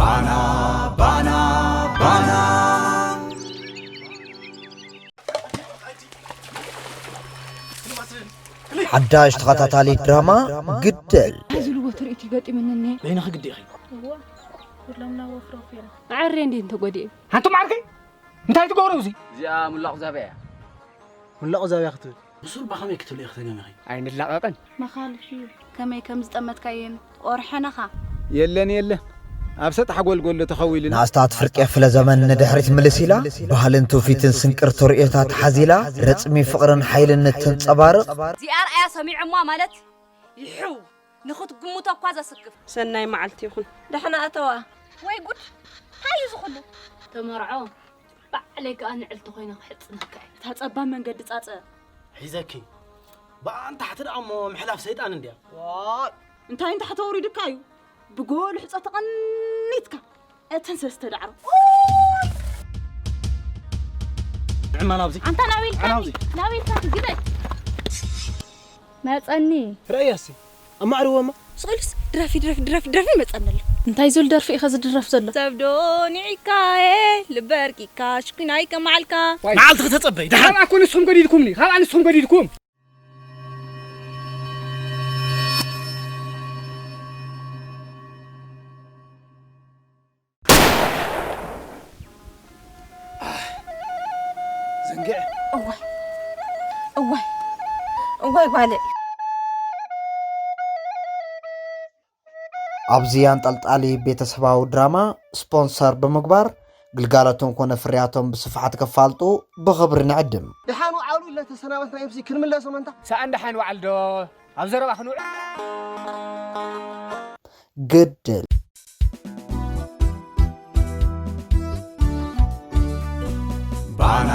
ባና ባና ባና። ሓዳሽ ተኸታታሊ ድራማ ግደል። ኣዝልዎ ትርኢት ይገጢምኒ እኒሀ። በይንኺ ግዲ ኢኺ። እዋ፣ ኩሎም ናብ ወፍሪ ወፊሮም። ኣዕሬ እንዴት እንተጎዲኤ? ሓንቶም ዓርከይ፣ እንታይ ትገብሩ እዚ? እዚኣ ሙላቕ ዛብያ እያ። ሙላቕ ዛብያ ክትብል? ብሱር ብኸመይ ክትብልኢ ክትገምኺ? ኣይንላቐቕን። መኻልፍ እዩ። ከመይ ከም ዝጠመትካየን ኦርሐነኻ። የለን፣ የለን። ኣብ ሰጣሕ ጎልጎሎ ተኸዊልና። ንኣስታት ፍርቂ ክፍለ ዘመን ንድሕሪት ምልስ ኢላ፣ ባህልን ትውፊትን ስንቅር ተርእዮታት ሓዚላ፣ ረጽሚ ፍቕርን ሓይልን እተንጸባርቕ። እዚኣ ርኣያ ሰሚዖማ ማለት ይሕው፣ ንኽትግምቶ እኳ ዘስክፍ። ሰናይ መዓልቲ ይኹን። ደሕና ኣተዋ። ወይ ጉድ! እንታይ እዩ ዝኹሉ? ተመርዖ፣ ባዕለይ ከኣ ንዕልቲ ኮይነ ክሕጽነካ እየ። እታ ጸባብ መንገዲ ጻጸ። ሒዘኪ። ብኣን ታሕቲ ደኣ እሞ ምሕላፍ ሰይጣን እንድያ። ዋይ! እንታይ እንታሕቲ ኣውሪድካ እዩ? ብጎል ሕጾ ተቐኒትካ። እተን ሰለስተ ዳዕሮ። ንዕማ ናብዚ። ኣንታ ናቢልካ፣ ናብዚ። ናቢልካ ግደል። መጸኒ። ረእያሲ፣ ኣማዕርዎ እሞ። ስቕልስ ድረፊ፣ ድረፊ፣ ድረፊ፣ ድረፊ ይመጸኒ ኣሎ። እንታይ ዝብል ደርፊ ኢኻ ዝድረፍ ዘሎ? ሰብ ዶ ኒዒካ፣ ኤ፣ ልበ ኣርቂካ፣ ሽኩናይ ከመዓልካ። ዋይ። መዓልቲ ከተጸበይ፣ ደሓን። ካብኣ እኮ ንስኹም ገዲድኩምኒ፣ ካብኣ ንስኹም ገዲድኩም። ዘንግዕ። እዋይ፣ እዋይ፣ እዋይ ጓለይ። ኣብዚ ኣንጠልጣሊ ቤተሰባዊ ድራማ ስፖንሰር ብምግባር ግልጋሎቶም ኮነ ፍርያቶም ብስፍሓት ከፋልጡ ብኽብሪ ንዕድም። ደሓን ወዓሉ ኢልና ተሰናበትናዮምሲ ክንምለሶም ኣንታ። ሰኣን ደሓን ወዓል ዶ? ኣብ ዘረባ ክንውዕል። ግድል። ባና